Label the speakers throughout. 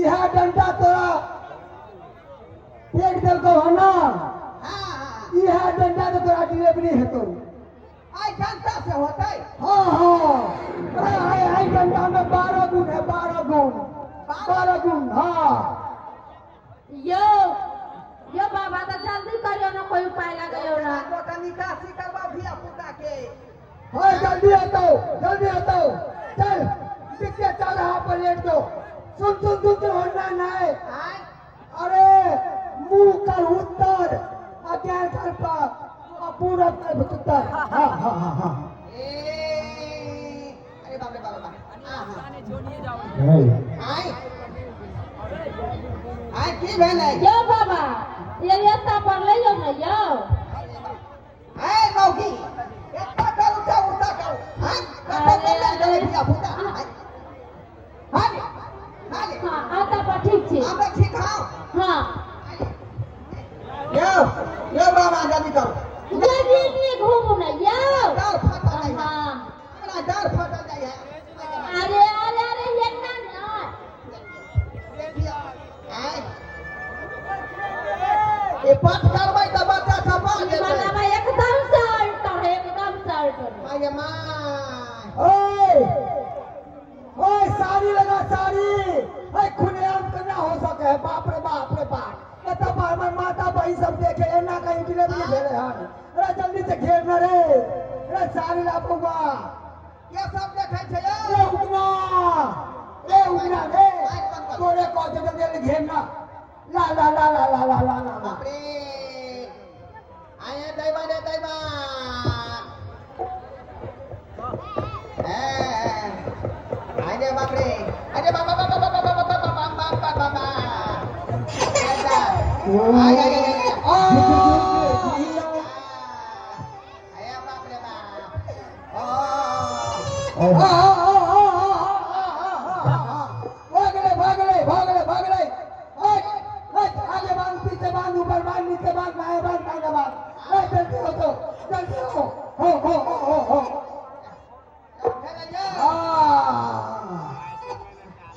Speaker 1: इएह डंडा तोरा फेंक देलकौ हन ना?
Speaker 2: हाँ।
Speaker 1: इएह डंडा तो तोरा डिलीवरी हेतौ।
Speaker 2: आइ डंटा से होतै?
Speaker 1: हाँ हाँ, अरे आइ आइ डंडा में 12 गुण है, 12 गुण, 12 गुण। हाँ।
Speaker 3: यो यो बाबा, तऽ जल्दी करियौ ने, कोई उपाय लगैयौ ने।
Speaker 2: तो निकासी करबा धिया पुता के।
Speaker 1: हाँ, जल्दी आता हूँ, जल्दी आता हूँ। चल देखिए, चौराहा पर लेट दो। सुन सुन सुन सुन, होना नहीं।
Speaker 2: आय।
Speaker 1: अरे मुंह कर उत्तर, अज्ञान कर पाप और पूरब कर उत्तर। हाँ हाँ हाँ हाँ।
Speaker 2: ए अरे बाप रे बाप बाप, हाँ हाँ। आय आय, की भेलै?
Speaker 3: यौ बाबा, ये एता पर लइयौ ने यौ।
Speaker 2: आय मौगी, एता करू चा उता करू। आय कतऽ कतऽ गेलै धिया पुता? आय हाले हाले।
Speaker 3: हाँ, आता पर ठीक छै।
Speaker 2: हम तऽ ठीक हँ।
Speaker 3: हाँ।
Speaker 2: यौ यौ बाबा, जल्दी करू।
Speaker 3: जल्दी एने घूमू ने यौ।
Speaker 2: डर फटल जाइ है।
Speaker 3: हाँ।
Speaker 2: हमरा डर फटल जाइ है।
Speaker 3: अरे अरे अरे, एना नहि।
Speaker 2: आय, ए पट करबै तऽ बच्चा छपा
Speaker 3: ई
Speaker 2: जेतै।
Speaker 3: बाबा एकदम से अल्टर है, एकदम से अल्टर है।
Speaker 2: आय my.
Speaker 1: ओए ओए, साड़ी लगा साड़ी। ओए, खुलेआम केना हो सके है? बाप रे बाप रे बाप, एतऽ पर हमर माता बहिन सब देखे, एना कहीं डिलीवरी भेलै हन। अरे जल्दी से घेर न रे। अरे साड़ी ला बउआ।
Speaker 2: के सब देखै छै
Speaker 1: रे?
Speaker 2: यौ?
Speaker 1: उगना रे, उगना रे, तोरे कह दे, जल्दी जल्दी घेर ना। ला ला ला ला ला ला ला ला।
Speaker 2: बाप रे, आय दैवा रे दैवा। ए आय रे बाप रे, अरे बाबा बाबा बाबा बाबा बाबा बाबा बाबा बाबा। आय आय आय आय। आय बाप रे बाप, ओ।
Speaker 1: भागले भागले भागले भागले। आगे बांध, पीछे बांध, ऊपर बांध, नीचे बांध, दाएं बांध, दाएं बांध। जल्दी हो तो, जल्दी हो हो हो हो हो हो।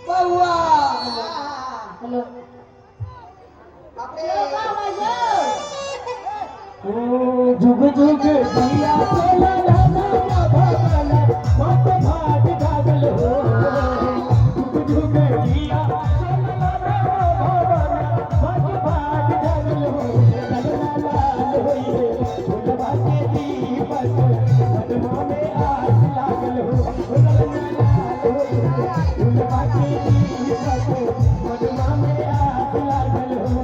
Speaker 1: बउआ।
Speaker 3: हेलो।
Speaker 2: बाप रे।
Speaker 3: यौ बाबा यौ।
Speaker 4: जुग जुग जिया चला लाला भगला मत भाग जागल हो। जुग जुग जिया चला लाला भगला मत भाग जागल हो। ललना लाल होई रे फुलवा के दीपक, मनमा में आस लागल हो। ललना लाल होई रे फुलवा के दीपक, मनमा में आस लागल हो।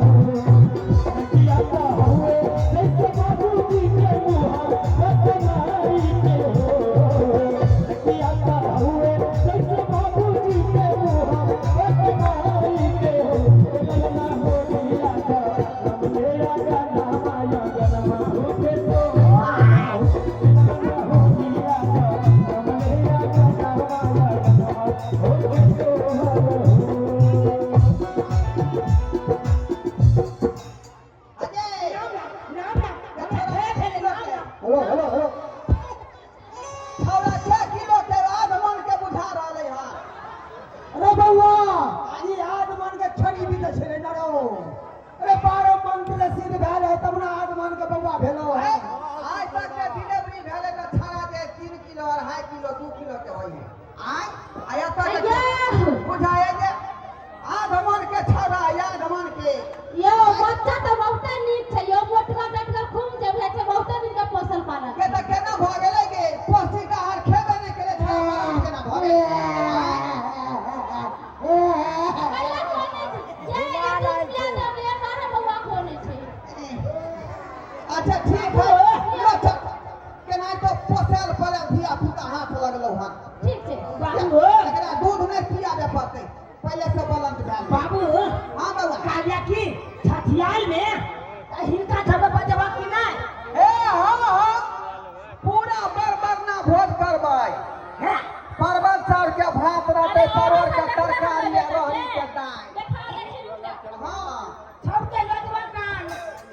Speaker 4: नटिया का हुए जैसे बाबूजी के मुहा बदमाई के हो। नटिया का हुए जैसे बाबूजी के मुहा बदमाई के हो। ललना हो गया का मेरा गाना माया गनमा होके तो। ललना हो गया का मेरा गाना माया गनमा होके तो हो।
Speaker 2: अजय।
Speaker 1: Hello hello hello.
Speaker 2: छौड़ा के किलो के आध मन के बुझा रहलै हन।
Speaker 1: अरे बउआ, ई आध मन के छड़ी भी तऽ छलै नरो। अरे 12 मन के सिद्ध भेल है तब ना आध मन के बउआ भेलो है।
Speaker 2: आइ तक के डिलीवरी भेलै तऽ छौड़ा जे 3 किलो, 2.5 किलो, 2 किलो के होइ है। आइ आ एतऽ के
Speaker 3: यौ।
Speaker 2: बुझाए जे आध मन के छौड़ा, आध मन के।
Speaker 3: यौ, बच्चा तऽ बहुते नीक छै यौ, मोटगर टटगर खूब जे भेल छै, बहुते दिन के पोसल पालल।
Speaker 2: के तऽ केना भऽ गेलै के? पौष्टिक आहार खेबे नहि केलै छौड़ा, केना भऽ गेलै?
Speaker 3: कैला खोने छै? जे एके दूध पिया देबै, 12 बौआ खोने छै।
Speaker 2: अच्छा ठीक है, लो चल। केनाहितो पोसल पलल धिया पुता हाथ लगलौ हन।
Speaker 3: ठीक छै।
Speaker 5: बाबू।
Speaker 2: एकरा दूध नहि पियाबे पड़तै, पहिले से बलंत भए गेल।
Speaker 5: बाबू।
Speaker 2: हाँ बउआ।
Speaker 5: कहलिया कि छठियार में हिनका सबके बजेबा कि नहि?
Speaker 2: ए हाँ हाँ, पूरा बरबरना भोज करबै।
Speaker 5: हैं?
Speaker 2: परवल चाउर के भात रहतै, परोड़ के तरकारी आ रहरी के दालि।
Speaker 3: देखा दै छी, रुक जा।
Speaker 2: हाँ।
Speaker 5: सबके लऽ जेबा कान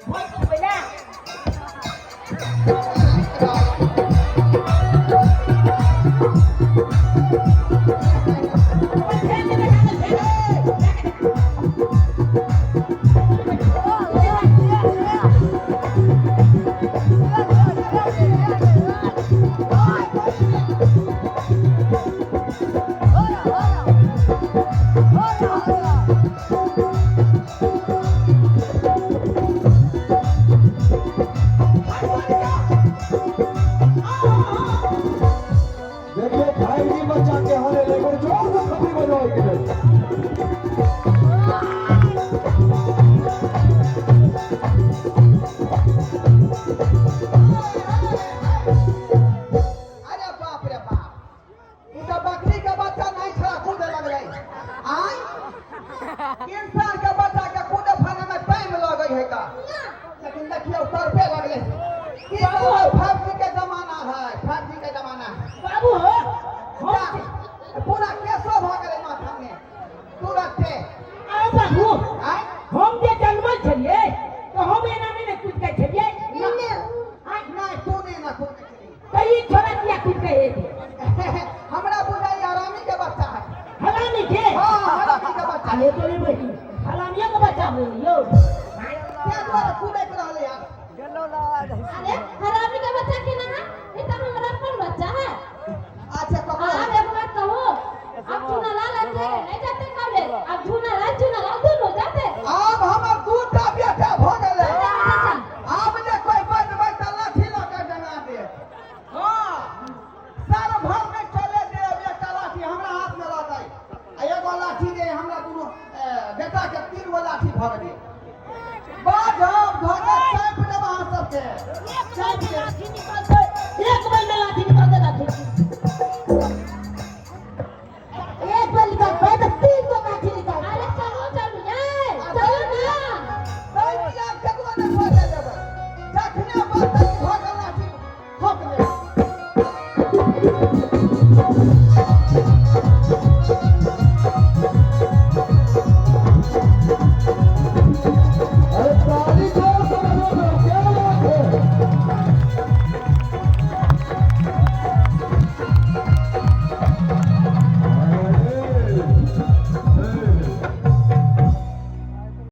Speaker 5: भोज खबै लए। फेर जेबै, फेर।
Speaker 4: एक बार जोर से थप्पड़ी बजाओ के लिए।
Speaker 2: अरे बाप रे बाप, ई तऽ बकरी के बच्चा नहीं छला कूदे लगलै। आय इंसान के बच्चा के कूदे फाने में टाइम लगै है का, लेकिन देखियौ तड़पे लगलै। की कहबै, 5G के जमाना है, 5G के जमाना है।
Speaker 5: बाबू हो,
Speaker 2: जा, पूरा केसो भऽ गेलै माथा में तुरते।
Speaker 5: आ बाबू,
Speaker 2: आय
Speaker 5: हम जे जन्मल छलियै तऽ हम एना नहि ने कूद के छलियै।
Speaker 2: नहि, तू नहि ना कूदे छली।
Speaker 5: तऽ ई छोड़ा किया कूद के हेतै?
Speaker 2: हमरा बुझाइ हरामी के बच्चा है।
Speaker 5: हलामी के?
Speaker 2: हाँ, हरामी के बच्चा।
Speaker 5: अरे तोरी बहिन, हलामिया के बच्चा हो यौ।
Speaker 2: ताहि दुआरे कूदैत रहलै यार।
Speaker 3: अरे हरामी का बच्चा के ना है, ये तो हमारा अपन बच्चा है।
Speaker 2: अच्छा ककरो
Speaker 3: आप एक बात कहो, अब चुनालाल अकेले नहीं जाते कॉलेज, अब झूनालाल चुनालाल दोनों जाते।
Speaker 2: आब हमर दूटा बेटा भऽ गेलै।
Speaker 3: अच्छा।
Speaker 2: आब जे कोइ बजबै तऽ लाठी लऽ कऽ डंगा देत। हँ, साल भर नहि चले देब, एकटा लाठी हमरा हाथमे रहतै आ एगो लाठी जे हमरा दुनू बेटाके 3 गो लाठी भऽ गेलै। बाजब धऽ कऽ चापि देब अहाँ सबके, चापि।